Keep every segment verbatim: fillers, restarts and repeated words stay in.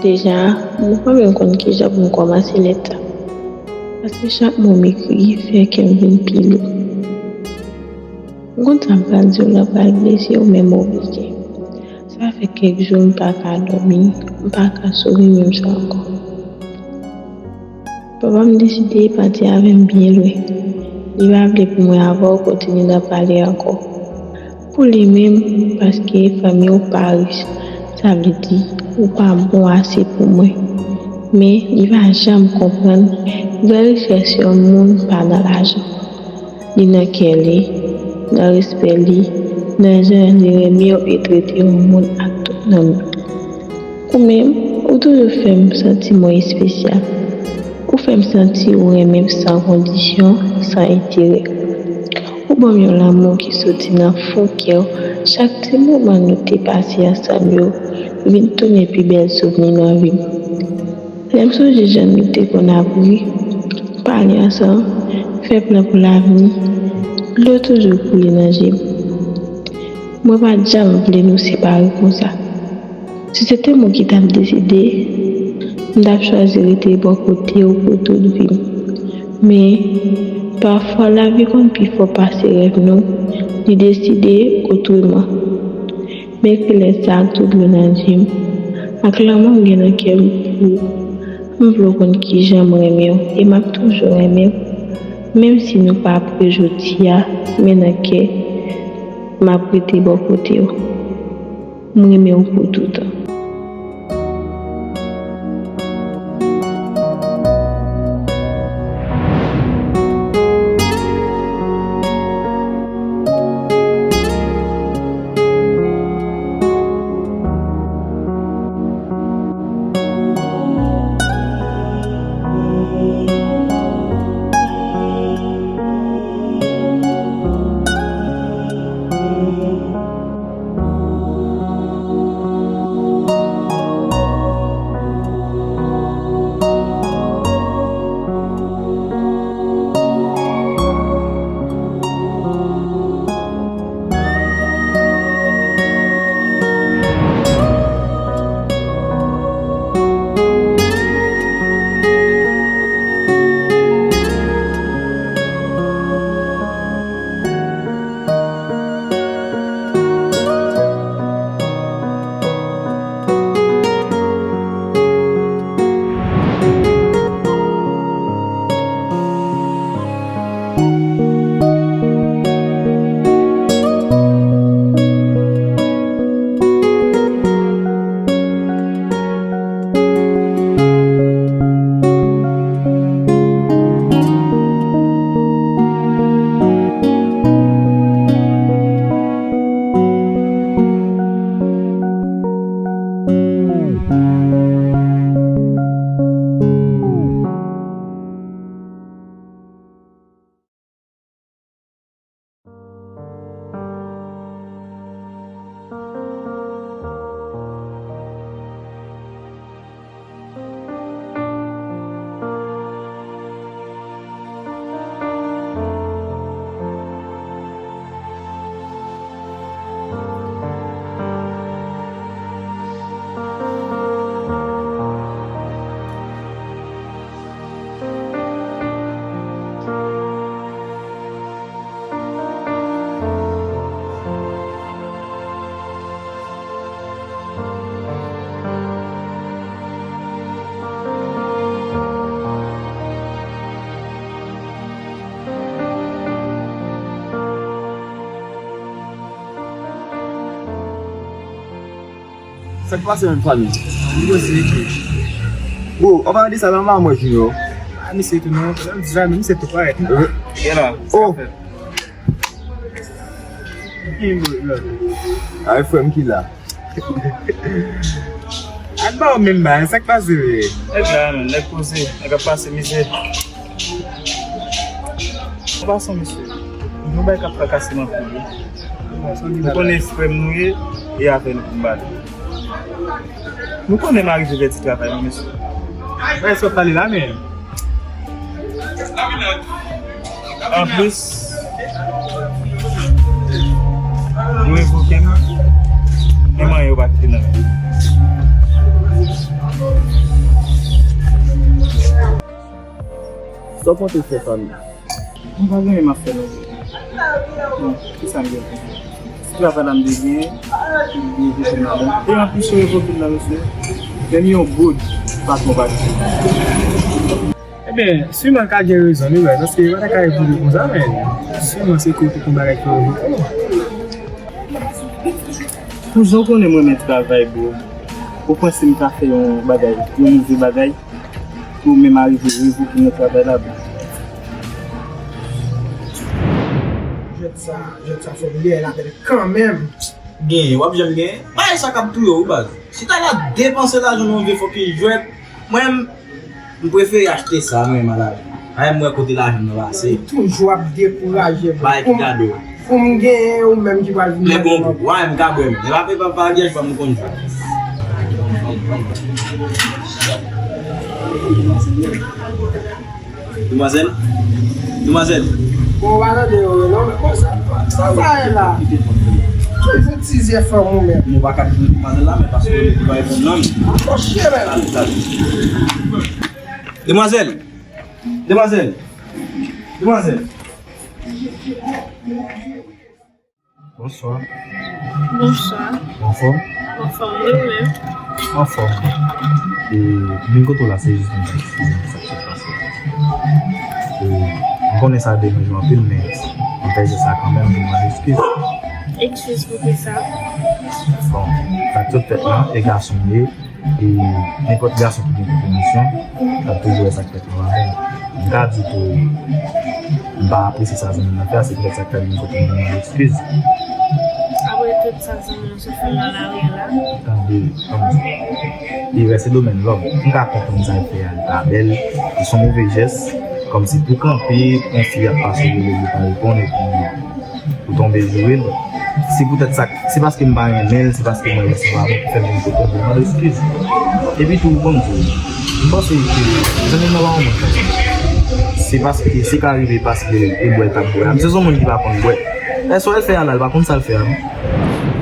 Deja, mwen pa menm konn kijan pou m kòmanse lèt la. Paske chak mo m ekri fè kè m vin pi lou. M konn sa m pral di w la pral blese w, men m oblije. Sa fè kèk jou m pa ka dòmi, m pa ka souri menm jan ankò. Papa m deside pati avè m byen lwen. Li pa vle pou mwen avè w kontinye nan pale ankò. Pou li menm, paske fanmi w pa rich, sa vle di ou pa bon ase pou mwen. Men, li pa janm konprann vrè richès yon moun pa nan lajan. Li nan kè li, nan respè li, nan jan li renmen w e trete yon moun ak tout nanm li. Ou menm, ou toujou fè m santi mwen espesyal. Ou fè m santi ou renmen m san kondisyon, san enterè. Ou ban m yon lanmou ki soti nan fon kè w. Chak ti moman nou te pase ansanm yo vin tounen pi bèl souvni nan vi m. Lè m sonje jan nou te konn ap ri, pale ansanm, fè plan pou lavni, dlo toujou koule nan je m. Mwen pa t janm vle nou separe konsa. Si se te mwen ki t ap deside, m t ap chwazi rete bò kote w pou tout vi m. Men, pafwa lavi konn pi fò pase rèv nou, li deside otreman. M ekri lèt sa ak tout dlo nan je m, ak lanmou m gen nan kè m pou ou. M vle w konn kijan m renmen w, e m ap toujou renmen w. Menm si nou pa pre jodi a, men nan kè, m ap rete bò kote w. M renmen w pou toutan. Sa k pase menm fanmi? Li poze tou. Bro, w ap pale de sa la, m pa wè Junior. A, misye tou non. Lè m di sa, misye tou parèt. Gen la. Oh. Ay, frè m ki la. An ba w menm ba, sa k pase vre? Nèg la, menm, nèg poze, nèg ap pase mizè. An pasan, mesye, yon bagay k ap trakase m anpil, wi. Nou konnen frè m nou ye, e avè nou pou m pale. Nou konnen m arive vè ti travay mwen, mesye. Bay sa w pale la, men. Anplis, yo revoke m, e manyen yo pa kite nan men m. Sa w konte fè, fanmi? M pa gen anyen m ap fè non. Bon, kisa m gen pou fè? Ti travay la m te gen, m te jete m ladan. E anplis, yo revoke m nan, mesye. Menm yon goud, patwon pa t di. Ebyen, siman l ka gen rezon li, wè, paske yo pa ta ka evolye konsa, men siman se kote pou bagay ki revoke w. Pou jan w konnen m renmen travay, bro, ou panse m ka fè yon bagay, yon move bagay, pou w menm arive revoke m nan travay la, bro? Jwèt sa, jwèt sa fò m dèyè labèl kanmenm. Genyen, w ap janm genyen. Bagay sa k ap touye w, wi, baz. Si ta la depanse lajan nan yon vye fòk ki jwèt, mwen, m prefere achte sa, mwen, malad. Ay, m wè kote lajan nan pase. Ou toujou ap dekouraje m. Bay ki gade w. Pou m genyen, ou menm ki pral vin. Men bon, w a, m ka bwè, men. E pa, e pa, pa gen, pa m konn jwe. Demwazèl? Demwazèl? Bon, w pa tande yo, non, men konsa, sa sa ye la? Toujou ti zye fanm ou menm. Nou pa ka di demwazèl la, men paske li pa reponn non. Aproche menm. Demwazèl! Demwazèl! Demwazèl! Bonswa. Bonswa. Ou anfòm? Anfòm, wi, ou menm? Anfòm. E, m vin kote w la, se jis pou m eskize m pou sa k sot pase. E, m konnen sa deranje w anpil, men m fè jès sa kanmenm, m mande eskiz. Eskiz pou ki sa? Bon, sa k sot fèt la, e gason m ye. E nenpòt gason ki gen konpreyansyon, l ap toujou wè sa k fèt anvan menm. M ka di tou, m pa apresye sa zanmi m nan fè a, se poutèt sa k fè l vin kote m pou mande eskiz. Apre tout sa zanmi w sot fè nan lari a la? Tande, tande. Erè se domèn lòm. M ka konprann sa l fè a, li pa bèl, li se yon move jès, kòmsi pou kanpe, yon fi ap pase rele li pa reponn, epi ou tonbe joure l. Se poutèt sa, se paske m pa renmen l, se paske mwen wè se pa bon ki fè m vin kote w pou mande eskiz. Epi tou, bon, m di w, m panse ke zanmi m nan pa yon moun konsa. Se paske, se ka rive paske e bwè l t ap bwè a. M se yon moun ki pa konn bwè. Èske w fè a la, l pa konn sa l fè a, non?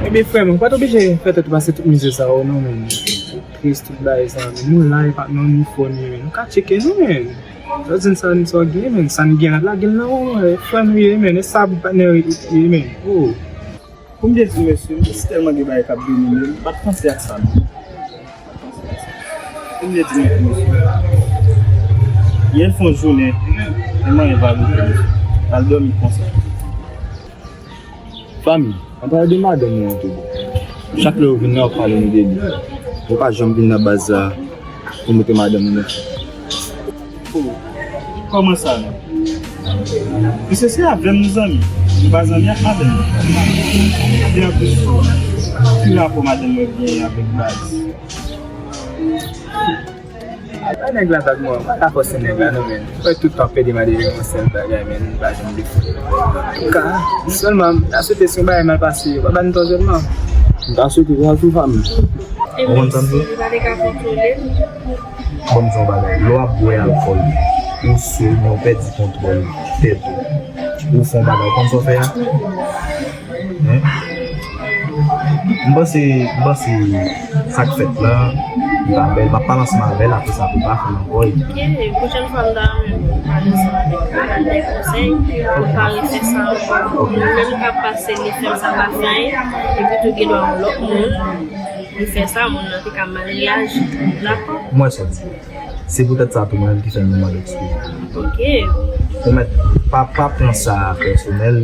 Ebyen, frè m, ou pa t oblije fè tèt ou pase tout mizè sa yo, non, men. Tout tris, tout bagay sa, men. Nou la, e pa nan ni fò ni rimè. Nou ka tcheke nou, men. Sa w di n sa, n sa w gen, men, sa n gen la, lage l nan men w, frè nou ye, men, e sa patnè w ye, men. Oh. Pou m te di mesye, mesye, tèlman gen bagay k ap domine m, m pa t panse ak sa, non. M pa t panse ak sa. Pou m te di mesye, yè l fè yon jounen, menm anyen pa rive, mesye. L al dòmi konsa. Fanmi, ann pale de madanm mwen an tou. Chak lè yo vin la, yo pale nou de li. Yo pa janm vin nan baz sa pou montre madanm mwen. Oh, kòman sa la? Mesye, se avè m nou zanmi. Nou pa zanmi ak madanm mwen. Epi anplis, ki rapò madanm mwen genyen avèk baz? Apa nèg la vag mwen, m pa ka fòse nèg la non, men. Mwen tout tan pede mande li yon sèl bagay, men li pa janm defo. Antouka, sèlman, m ta swete si yon bagay mal pase, yo pa ba n tò sèlman. M ta swete sa tou, fanmi. Ou konn sa m di? Li pa te ka kontwole l. Bon, m di yon bagay. Lè w ap bwè alkòl, ou sou, men w pèdi kontwòl tèt ou. Ou fè yon bagay, ou konn sa w fè a? Hein? M panse, m panse sa k fèt la, li pa bèl. M ap pale ansanm avè l, apre sa pou pa fè l ankò. Ok, pwochèn fwa m ta renmen pale ansanm avè l, ba l de konsèy pou l pa refè sa ankò. Ok. Menm k ap pase li fè m sa pa fè anyen, epi tou gen dwa yon lòt moun li fè sa, moun nan te ka mal reyaji. Dakò? M wè sa w di. Se poutèt sa tou mwen menm ki fè m mande eskiz. Ok. Ou mèt pa, pa pran sa pèsonèl.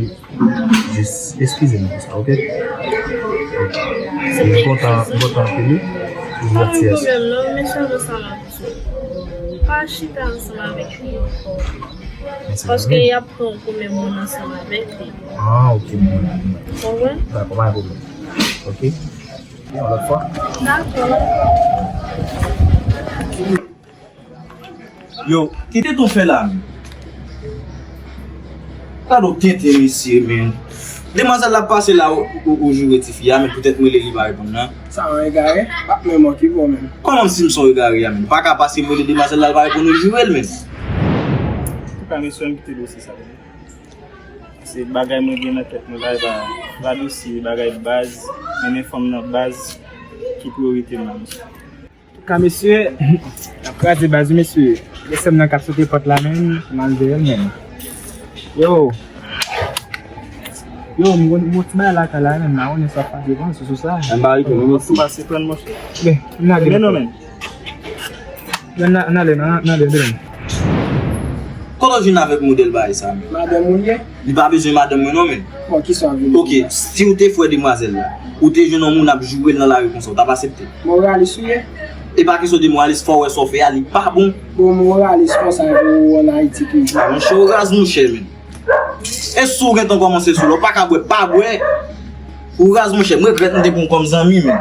Jis eskize m pou sa, ok? Ok. M kontan, m kontan anpil, wi, pou jantiyès. Pa gen pwoblèm non, men sèlman sa m ap di w. Pa chita ansanm avèk li ankò. Paske y ap pran w pou menm moun ansanm avèk li. Ah, ok, m konprann. Konprann? Dakò, pa gen pwoblèm. Ok? Yon lòt fwa. Dakò. Yo, kite ton fè la, men. Gade w tenten, mesye, men. Demwazèl la ap pase la, ou, ou, ou joure tifi a, men poutèt m rele li pa reponn nan. Sa yon egare, pa menm okipe w menm. Kòman si m se yon egare a, men? Pa ka pase m rele demwazèl la, l pa reponn, ou joure l, men. Antouka, mesye, ann kite dosye sa, tande. Se bagay mwen gen nan tèt mwen, pa, pa, pa dosye, bagay baz, mennen fanm nan baz, ki priyorite m la, mesye. Antouka, mesye, n ap kraze baz wi, mesye. Sè m nan k ap sote pòt la menm, m al veye l menm. Yo. Yo, m gon, m gon ti bagay lakay la menm, m pa konnen sa w ap pase, bon, sou, sou sa. M pa rete non, mèsi. Pase pran monchè. Ben, m lage. Men non, men. N a, n ale, n a, n ale, n ale. Kote w vin avèk modèl bagay sa menm? Madanm ou ye? Li pa bezwen madanm mwen non, men. Bon, kisa w vin di? Ok, si w te frè demwazèl la, ou te jwenn yon moun ap joure l nan lari konsa, ou t ap aksepte? Moralis ou ye? E pa kesyon de moralis, fò w wè sa w fè a, li pa bon. Bon, moralis konsa, ou ann Ayiti toujou. A, monchè, ou raz, monchè, men. E si w gentan kòmanse sou la, ou pa ka bwè, pa bwè. Ou raz, monchè, m regrèt m te pran w kòm zanmi, men.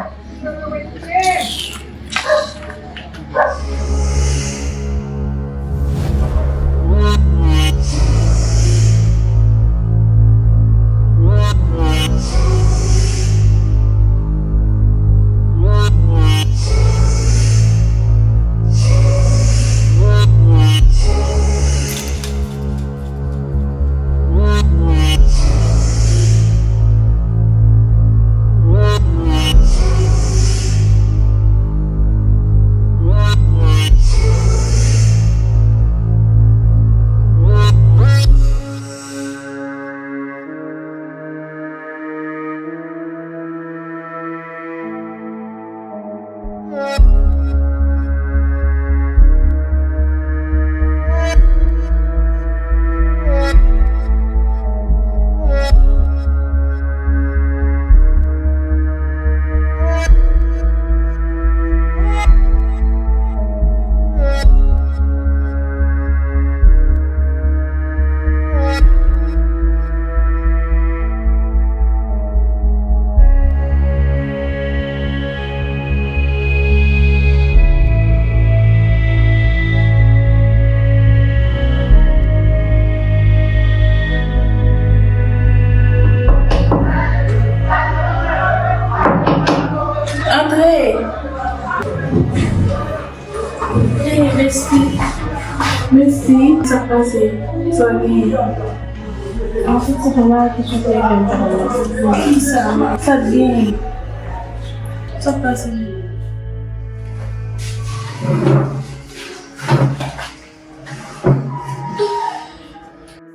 Antre! Hey, mèsi. Mèsi. Sa k pase? Sa w genyen? An fèt, se pa bagay ki choke m. Kisa? Sa k genyen? Sa k pase?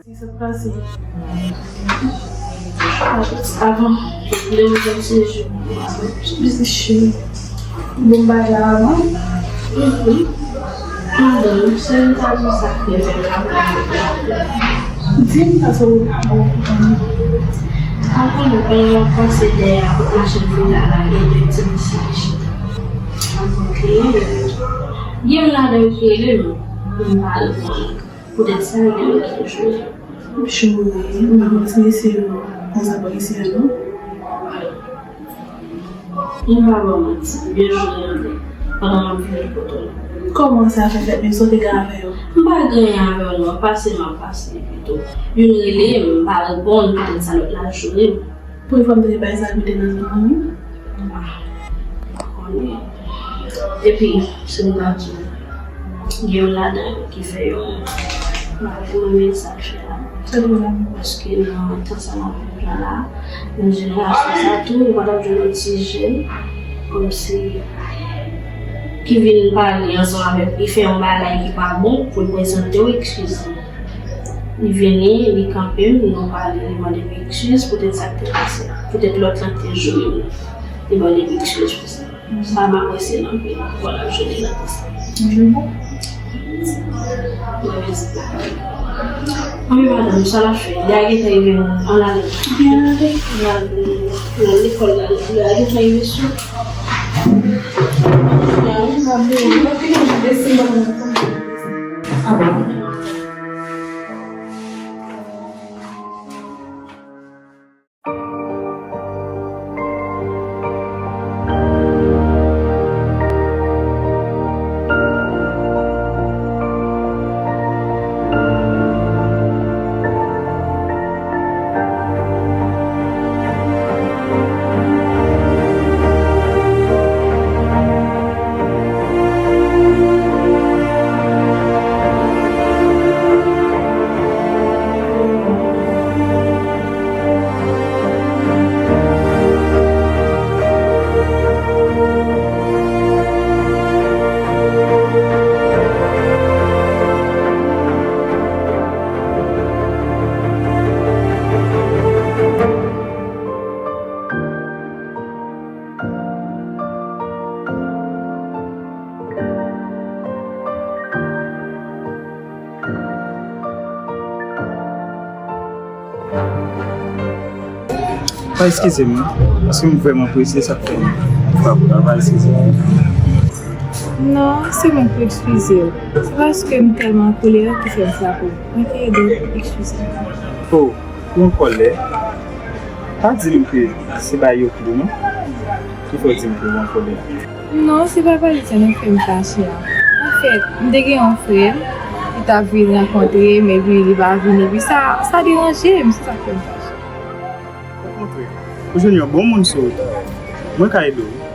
Si sa pase. Avan, lè m kontinye jwe, plis cheri. Bon bagay avan. Mhm. Madanm, se yon ta di sa. Di m sa sou ou. Avan, lè w ap pase dèyè a, pou mache vin la, la, gen de ti mesye ki chita. Avan, kliyan yo. Gen yon ladan yo ki rele m. M pa reponn. Poutèt sa, yo gen lòt ki te jwe. Jwe, m pa konn si mesye yo konsa bò isi a non. M pa ba w manti, yo jwe anglè pandan m ap vini kote w. Kòman sa fè fèt, men sa w te gen avè yo? M pa gen anyen avè yo non, pase m ap pase pito. Youn rele m, m pa reponn, poutèt sa lòt la jwe m. Premye fwa m tande bagay sa, l mete nan zòn nan, wi. Ah, m pa konnen. Epi, se m ta di w, gen youn ladan yo ki fè yo, m pa vrèman renmen sa l fè a. Sa l fè la? Paske nan tan sa n ap viv la la, nan jenerasyon sa tou, ou pa t ap jwenn yon ti jèn, kòmsi, ki vin pale ansanm avè w, ki fè yon bagay ki pa bon, pou l prezante w eskiz li. Li vini, li kanpe m, nou pale, li mande m eskiz poutèt sa k te pase a. Poutèt lòt la k te joure m nan. Li mande m eskiz pou sa. Sa m apresye l anpil. Vwala, m jwenn li nan sa. Mwen mèsi. Anben madanm, sa l ap fè? Li a gentan rive, an ale. Li a gentan rive sou. Pa eskize m, paske m vrèman prese, sa k fè m frape w la, pa eskize m. Non, se mwen ki eskize w. Se paske m tèlman an kolè ki fè m frape w. Mwen te ede w, eskize m. Oh, ou an kòlè? Pa di m ke se bagay yo ki non. Ki fè w di m ke ou an kòlè? Non, se pa pale sa nan fè m fache a. Anfèt, m te gen yon frè m ki t ap vin rankontre m, epi li pa vini, epi sa, sa deranje m, se sa k fè m fache. Okontrè, ou jwenn yon bon moun sou wout ou. Mwen ka ede w.